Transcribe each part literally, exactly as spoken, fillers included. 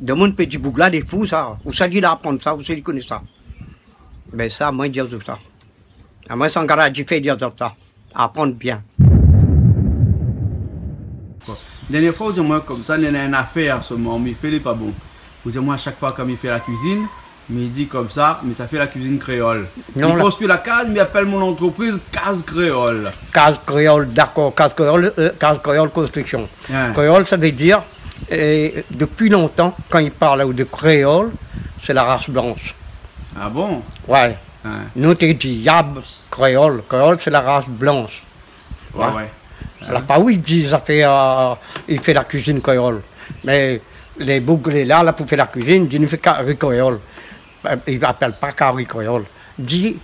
Demoun pé di boug-la lé fou sa. Ousa li la aprann sa, ousa li koné sa? Bin sa, moin di azot sa. Amoin, san gard a difé, di azot sa. Aprann bien. Bon. Dernié foi, ou di amoin konmsa, néna in afèr, se marmi i fé, lé pa bon. Ou di amoin, a shak foi, kan mi fé la kuizine, mi di konmsa, mi sa fé la kuizine kréol. Non, mi la konstrui la kaz, mi apèl mon antrepriz Kaz Kréol. Kaz Kréol, dakor, Kaz Kréol, euh, Kaz Kréol Konstriksion. Hein. Kréol, sa vé dir, euh, dopi lontan, kan i parl de kréol, sé la ras blansh. Ah bon? Ouais. Hein. Nou té di yab kréol. Kréol, sé la ras blansh. Ouais, hein? Ouais. La pa ou i di, sa fé, euh, i fé la kuizine kréol. Mé lé boug lé la, la pou fé la kuizine, di nou fé kari kréol. Euh, i apèl pa kari kréol. Di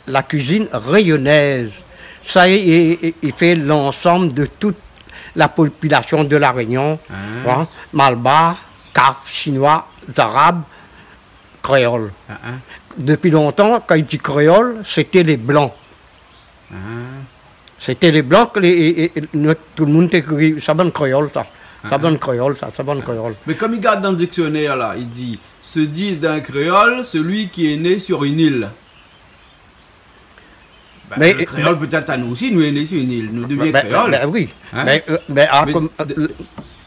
la kuizine rényonèz. Sa, i, i, i fé lansanm de tout la popilasion de La Rényon, hein? Malbar, kaf, shinoi, zarab, kréol. Hein, hein. Dopi lontan, kan i di kréol, sété lé blan. Ah. Sété lé blan ke lé, é, é, é, nou, tout le moun té kri, sa bann kréol, sa. Sa bann kréol, sa, sa bann kréol. Mé konm i gard dan diksionèr la, i di, se dit d'un créole celui qui est né sur une île. Bin, mé, le kréol, pétèt anou osi, nou lé né sur une île, nou devien kréol. Bin, bin oui. Hein? Mé, euh, mé, ah, mé konm, de, euh,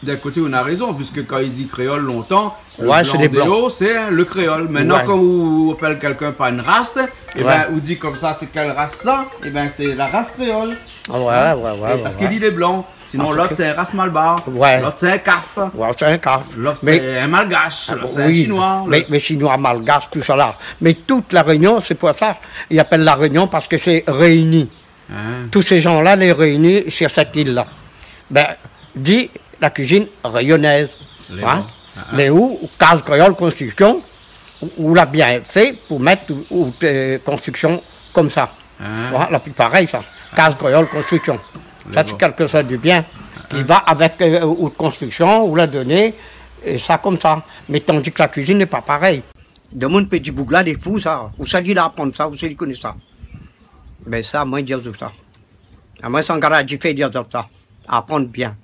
d'in koté, ou na rézon, puiske kan i di kréol lontan, le blan déor, sé, hein, le kréol. Ouais, sé lé blan. Mintnan, kan ou apèl kèlkin par in ras, ébin, ou di konmsa, sé kèl ras sa? Ébin, sé la ras kréol. Ah ouais, ouais, ouais, ouais. É parske li lé blan. Sinon, lot, sé in ras malbar. Ouais. Lot, sé in kaf. Ouais, sé in kaf. Lot, sé in malgash. Lot, sé in shinoi. Mé, mé shinoi, malgash, tousala. Mé tout La Rényon, sé pou sa i apèl La Rényon, parske sé réini. Ah. Tout sé jan-la lé réini sur sèt il-la. Bin, di la kuizine rényonèz. Lé bon. Hein? Mé ou, Kaz Kréol Konstriksion, ou, ou la bien fé pou mèt out, out, euh, konstriksion konmsa. Ah. Voilà, la pli parèy sa. Kaz Kréol Konstriksion. Lé bon. Sa, sé kèlke shoz de bien ki va avèk, euh, out konstriksion, ou la doné, é sa konmsa. Mé tandi ke la kuizine lé pa parèy. Demoun pé di boug-la lé fou sa. Ousa li la aprann sa, ousa li koné sa? Bin sa, moin di azot sa. Amoin, san gard a difé, di azot sa. Aprann bien.